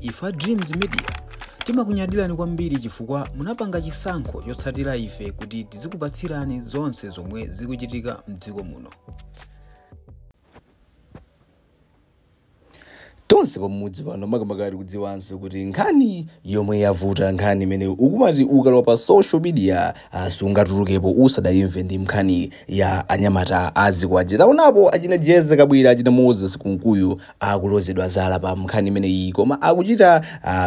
Ife a Dreams Media timakunyadirani kwambiri chifukwa munapanga chisankho chotsatira ife kuti tizikupatsirani zonse zomwe zikuchitika mdziko muno. Tonse pamudzi pano makamaka tikudziwanso kuti nkhani yomwe yavuta, nkhani imene ukumati ukalowa pa social media sungatulukepo usadayimve, ndi nkhani ya anyamata azikwanje. Taonapo achina Jeze Kabwira, achina Moses Kunkuyu akulozedwa zala pa nkhani imeneyi, koma akuchita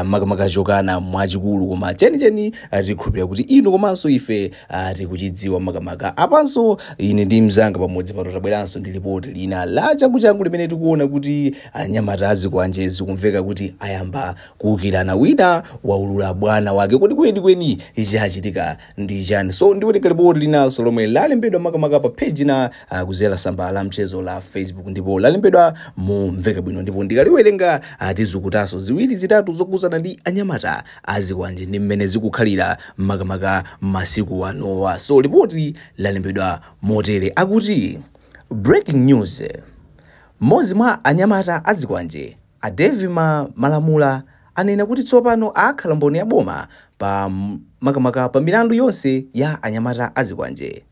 makamaka chokana mwachikulu, koma chenicheni tikukhulupirira kuti inu komanso ife tikuchidziwa. Makamaka apanso ine ndi mzanga pamudzi pano tabweranso ndi lipoti lina la changuchangu limene tikuona kuti anyamata azikwanje zikumveka kuti ayamba kuwukirana, wina waulula bwana wake. Kodi kwenikweni chachitika ndi chani? So ndikuwerenga lipoti linanso lomwe lalembedwa makamaka pa page na kuzera tsamba la mchezo la Facebook, ndipo lalembedwa mumveka bwino, ndipo ndikaliwerenga tizukutaso ziwiri zitatu zokuzana ndi anyamata azikwanje ndi mmene zikukhalira makamaka masiku anowa. So lipoti lalembedwa motere, akuti breaking news: mmodzi mwa anyamata azikwanje a Devi Malamula anena kuti tsopano akhala mboni ya boma pa makamaka pa milandu yonse ya anyamata azikwanje.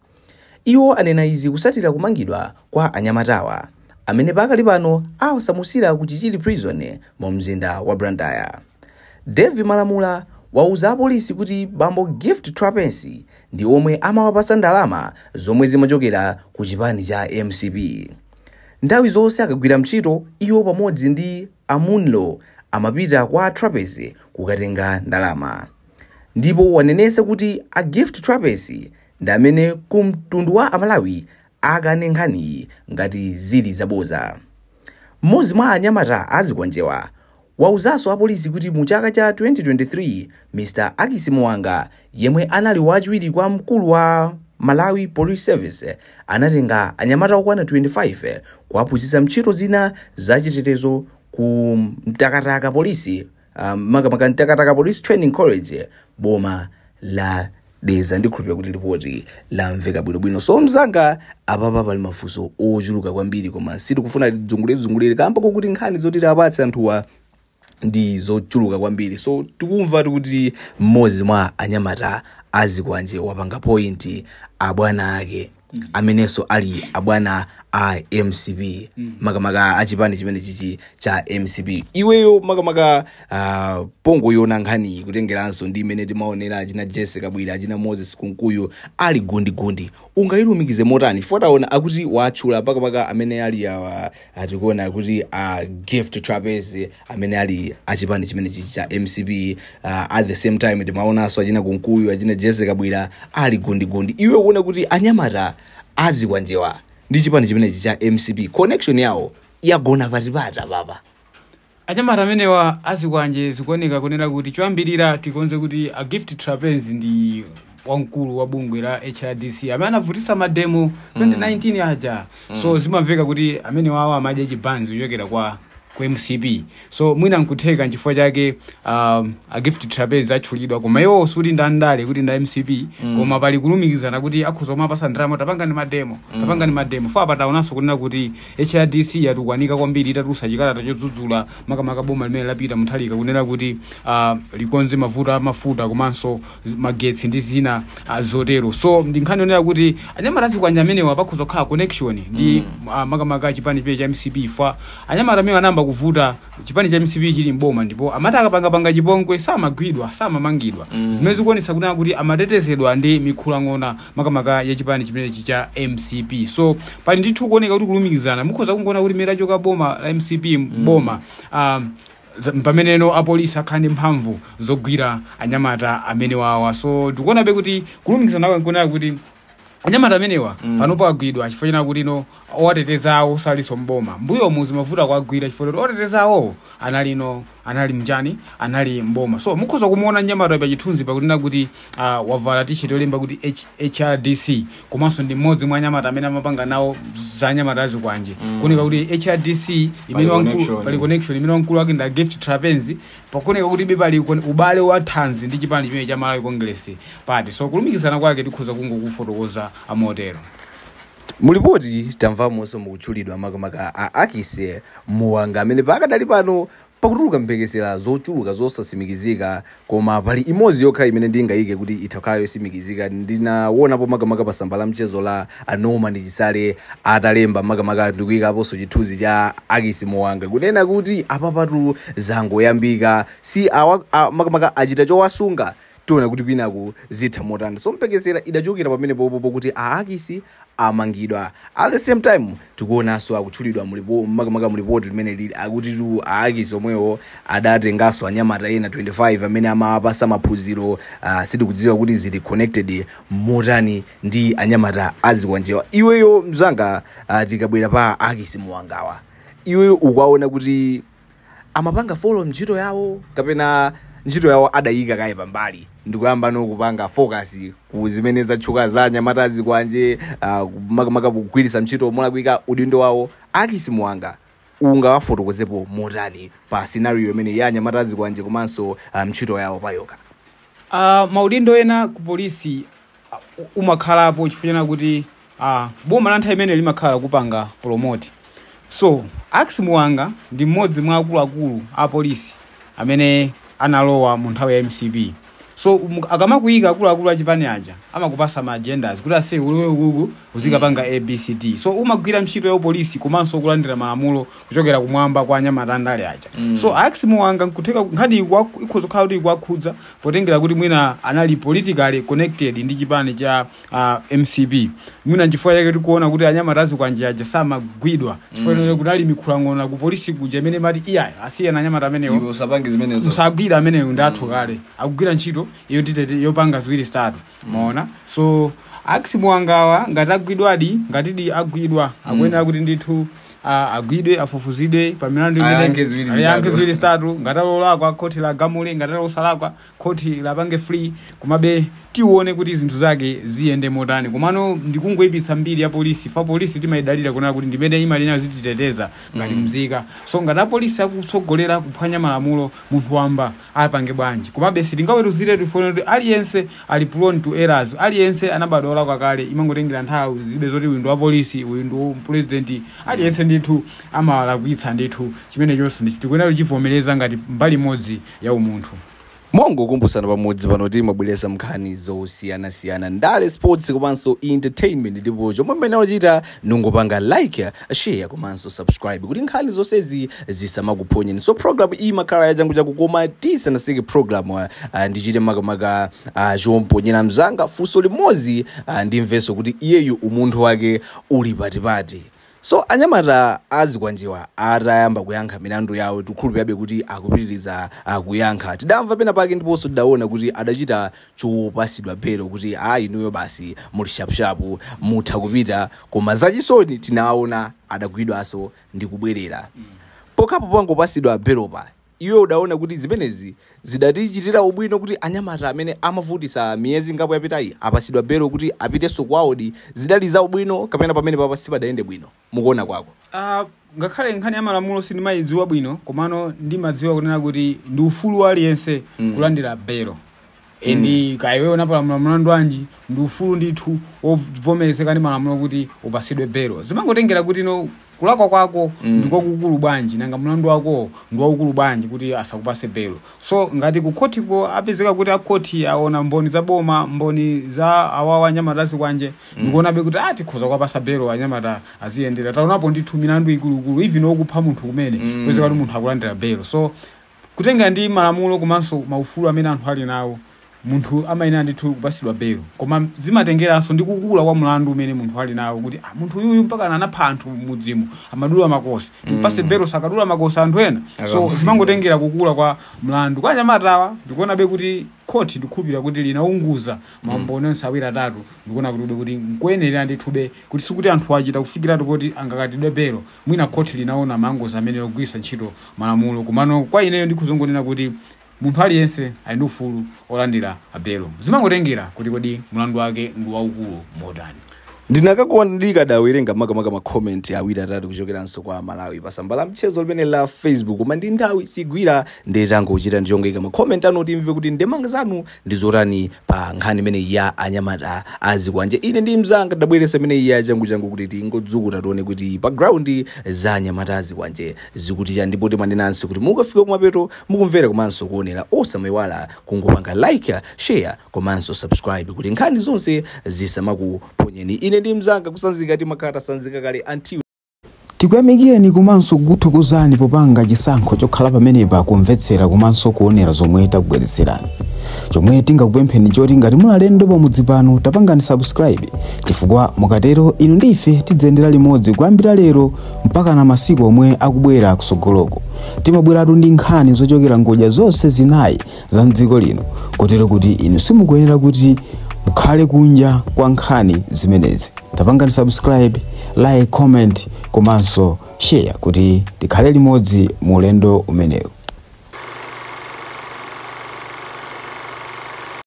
Iwo anena izi kusatira kumangidwa kwa anyamatawa amene pakali pano awasamusira ku Chichiri Prison mu mzinda wa Blantyre. Devi Malamula wauza apolisi kuti bambo Gift Trapence ndi omwe amawapasa ndalama zomwe zimachokera ku chipani cha MCP. Nthawi zonse akagwira ntchito, iwo pamodzi ndi amunlo amapita kwa Trapence kukatenga ndalama, ndipo wanenesa kuti a Gift Trapence ndi amene ku mtundu wa Amalawi akane nkhaniyi ngati zili zaboza. Mmodzi mwa anyamata azikwanjewa wauzanso apolisi kuti mu chaka cha 2023 Mr Akisi Muwanga, yemwe anali wachiwiri kwa mkulu wa Malawi Police Service, anatenga anyamata okwana 25 kuwaphunzitsa ntchito zina zachitetezo ku Mtakataka Polisi, makamaka Mtakataka Police Training College, boma la Dedza. Ndikhulupirira kuti lipoti lamveka bwinobwino. So mzanga, apapa pali mafunso ochuluka kwambiri, koma sitikufuna tidzungulire kamba kokuti nkhani zoti apatse anthuwa ndi zochuluka kwambiri. So tikumva tikuti mmodzi mwa anyamata azikwanje wapanga point abwana ake amenenso ali abwana a MCP, makamaka achipani chimene chichi cha MCP. Iweyo makamaka pongoyona nkhani, kutengeranso ndi imene timaonera achina Jesse Kabwira, achina Moses Kunkuyu ali gundigundi, ungayilumikize motani? Taona akuti watchula makamaka amene ali awa, atikuona kuti a Gift Trapence amene ali achipani chimene chichi cha MCP. At the same time timaonanso achina Kunkuyu, achina Jesse Kabwira ali gundigundi. Iwe ukuona kuti anyamata azikwanjewa ndi chipani chimenechi cha MCP connection yawo yagona patipata papa? Anyamata amenewa azikwanje zikuoneka kunena kuti choyambirira tikonze kuti a Gift Trapence ndi wamkulu wa bungwe la HRDC amene anavutisa mademo 2019 aja. So zimamveka kuti amene wawo amadya chibanzi kuchokera kwa MCP. So mwina nkutheka nchifukwa chake a Gift Trapence atchulidwa, koma iwo suti ndandale kuti nda MCP, koma pali kulumikizana kuti akhoza kumapasa ndalama, tapanga ni mademo, tapanga ni mademo. Fo apa taonanso kunena kuti HRDC yatukwanika kwambiri itatulutsa chikalata chodzudzula makamaka boma limene lapita Mutharika, kunena kuti likonze mavuto amafuta komanso magetsi ndi zina zotero. So ndi nkhani yonena kuti anyamata azikwanja amenewa pakhoza kukhala connection ndi makamaka chipani chimene cha MCP. Fa anyamata amene anayamba kuvuta chipani cha MCP chili mboma, ndipo amati akapangapanga chipongwe samagwidwa, samamangidwa, zimene zikuonetsa kunena kuti amatetezedwa ndi mikhulang'ona makamaka ya chipani chimenechi cha MCP. So pali ndithu kuoneka kuti kulumikizana, mukhoza kungoona kuti mmene lachoka boma la MCP boma, pameneno apolisi akhala ndi mphamvu zogwira anyamata amene wawa. So ndikuonabe kuti kulumikizana kwake nkunena kuti anyamata amenewa panopo agwidwa chifukwa chena kuti no owateteza awo salinso mboma. Mbuyomu zimavuta kuagwira chifukwa kuti owateteza awo analino anali mchani, anali mboma. So mukhoza kumuona mnyamata pa chithunzi pakunena kuti wavala t-shirt yolemba kuti HRDC, komanso ndi mmodzi mwa anyamata amene amapanga nawo za anyamata azikwanje, kuoneka kuti HRDC imene connection. Pali connection imene wamkulu wake nda Gift Trapence, pakuoneka kuti pali ubale wa thanzi ndi chipani chimene cha Malawi Congress Party. So kulumikizana kwake tikhoza kungokufotokoza amotero. Mulipoti tamvamonso mukutchulidwa makamaka a Akise Muwanga amene pakadali pano Pakutuluka mphekesera zochuluka zosasimikizika, koma pali imodzi yokha imene ndingayike kuti itakhala yosimikizika. Ndinawonapo makamaka pa tsamba la mchezo la Anoma ndi Chisale atalemba makamaka ndikuyikaponso chithunzi cha Akisi Muwanga kunena kuti apapatu zangoyambika, si awa, makamaka achita chowasunga, tiona kuti kwinaku zitha motani. So mphekesera idachokera pamene popopo kuti aakisi amangidwa. At the same time tikuonanso akutchulidwa makamaka mulipoti limene lili akuti tu aakisi omwewo adatenganso anyamata ena 25 amene amawapasa maphunziro. Sitikudziwa kuti zili connected motani ndi anyamata azikwanjewa. Iweyo mzanga, tikabwera pa Akisi Muwangawa, iweyo ukuwaona kuti amapanga follow ntchito yawo kapena ntchito yawo adayika kaye pambali ndikuyamba nokupanga focus ku zimene zatchuka za anyamata azikwanje, makamaka kugwiritsa ntchito molakwika udindo wawo? Akisi Muwanga ungawafotokozepo motani pa scenario imene ya anyamata azikwanje komanso ntchito yawo payoka? Maudindo ena ku polisi umakhalapo chifukwa kuti boma la nthawi imene limakhala kupanga promote. So Akisi Muwanga ndi mmodzi mwa akuluakulu a polisi amene analowa mu nthawi ya MCP. So akamakuyika akuluakulu achipani aja amakupasa ma agendas kuti ase uliwe ukuku uzikapanga ABCD. So umagwira ntchito ya polisi komanso kulandira malamulo kuchokera kumwamba kwa anyamata andale aja. So Akisi Muwanga nkutheka nkhani ikhoza kukhala kuti ikuwakhudza potengera kuti mwina anali politically connected ndi chipani cha MCP. Mwina nchifukwa chake tikuona kuti anyamata azikwanje aja samagwidwa, chifukwa mm. kunali mikhulang'ono ku polisi kuja imene imati iya asiyena anyamata amenewo, usapange zimenezo, musagwira ameneyo, ndi athu kale akugwira ntchito iyo titete yopanga ziwiri zitatu, maona. So Akisi Muwangawa ngati agwidwadi, ngatidi agwidwa, akuyenera kuti ndithu agwidwe, afufuzidwe pa milandu imene Ayankhe ziwiri ayankhe zitatu. Ziwiri zitatu. Ngati alolakwa, khoti lagamule, ngati alosalakwa, khoti lapange free. Komabe tione kuti zinthu zake ziyende motani. Komano ndikungoyipitsa mbiri ya polisi fa polisi timayidalira kunena kuti ndimene imalina zititeteza ngati mzika. So ngati apolisi akutsogolera kuphwanya malamulo, munthu wamba apange bwanji? Komabe sitingaweruzire, tifone kuti aliyense ali prone to errors, aliyense anabadwa olakwa kale, imangotengera nthawi. Zibe zoti uyu ndi wa polisi, uyu ndi president, aliyense ndithu amalakwitsa ndithu. Chimene chonse tikuyenera kuchivomereza ngati mbali imodzi ya umunthu. Mongokumbusana pamodzi pano timabweresa nkhani zosiyanasiyana, ndale, sports komanso entertainment, ndipo chomwe mmene ochita nungopanga like, share komanso subscribe kuti nkhani zonsezi zisamakuphonyeni. So program iyi makhala ya changu chaku, koma tisanasike program, ndichite makamaka chomponyera mzanga funso limodzi, ndimvenso kuti iyeyu umunthu wake uli patipati. So anyamata azikwanjiwa atayamba kuyankha milandu yawo, tikukhulupirabe kuti akupitiriza kuyankha. Tidamva pena pake ndiponso tidaona kuti adachita chopasidwa belo kuti a inuyo basi muli shapushap mutha kupita, koma zachisoni tinaona adagwidwanso ndi kubwerera pokhapo pangopasidwa belopa. Iwe udaona kuti zimenezi zidatichitira ubwino kuti anyamata amene amavutisa miyezi ngapo yapitayi apasidwa belo kuti apitenso kwawodi, zidali za ubwino kapena pamene papa sipadayende bwino mukuona kwako? Ngakhale nkhani ya malamulo sindimayidziwa bwino, komano ndimadziwa kunena kuti ndi ufulu wa aliyense kulandira belo. Endi kaiweyo unapalamula mlandu wanji, ndi ufulu ndithu wovomerezeka ndi malamulo kuti upasidwe belo. Zimangotengera kuti no kulakwa kwako ndikwakukulu bwanji, nanga mlandu wako ndi waukulu bwanji kuti asakupase belo. So ngati kukhotiko apezeka kuti akhoti aona mboni za boma, mboni za awawa anyamata azikwanje, ndikuonabe kuti tikhoza kuwapasa belo anyamata aziyendera. Taonapo ndithu milandu ikuluikulu, even okupha munthu kumene, kupezeka kuti munthu akulandira belo. So kutenga ndi malamulo komanso maufulu amene anthu ali nawo, munthu amayenera ndithu kupasidwa belo, koma zimatengeranso ndi kukula kwa mlandu umene munthu ali nawo kuti munthu uyuyu mpaka anapha anthu mudzimu, amadula makosi, timpase belo, sakadula makosi anthu ena. So zimangotengera kukula kwa mlandu. Kwa anyamatawa ndikuonabe kuti khoti ndikukhulupirira kuti linaunguza maumboni onse awiri atatu, ndikuona kuti ube kuti nkuyenera ndithube kuti sikuti anthu achita kufikiratu poti angakatidwe belo. Mwina khoti linaona mangozi amene ogwiritsa ntchito malamulo. Komano kwa ineyo ndikhuzongonena kuti munthu aliyense ali ndi ufulu olandira belo, zimangotengera kuti kodi mlandu wake ndi waukulu motani. Ndinakakuona ndikadawerenga makamaka ma comment awiri atatu kuchokeranso kwa Malawi pasamba la mchezo limene la Facebook, koma ndi nthawi sigwira, nditangochita ndichongeka ma comment anu timve kuti ndemanga zanu ndi zotani pa nkhani imene ya anyamata azikwanje. Ine ndi mzanga tidabweresa imene ya changuchangu kuti tingodzukuta tione kuti pa ground za anyamata azikwanje zikuti chani. Ndipo timanenanso kuti mukafika kumapeto mukumvera komanso kuonera, osamayiwala kungopanga like, share komanso subscribe kuti nkhani zonse zisamakuponyeni. Ine ndi mzanga kusanzika timakhala tasanzika kale until Tikuyamikeni komanso kukuthokozani popanga chisankho chokhala pamenepa kumvetsera komanso kuonera zomwe takubweretserani. Chomwe tingakupempheni choti ngati muli alendo pamudzi pano, tapangani subscribe, chifukwa mukatero inu ndi ife tidzayendera limodzi kuyambira lero mpaka na masiku omwe akubwera kusogoloko. Timabweratu ndi nkhani zochokera ngodya zonse zinayi za mdziko lino, kotero kuti inu simukuyenera kuti mukhale kunja kwa nkhani zimenezi. Tapangani subscribe, like, comment komanso share kuti tikhale limodzi mu ulendo umenewu.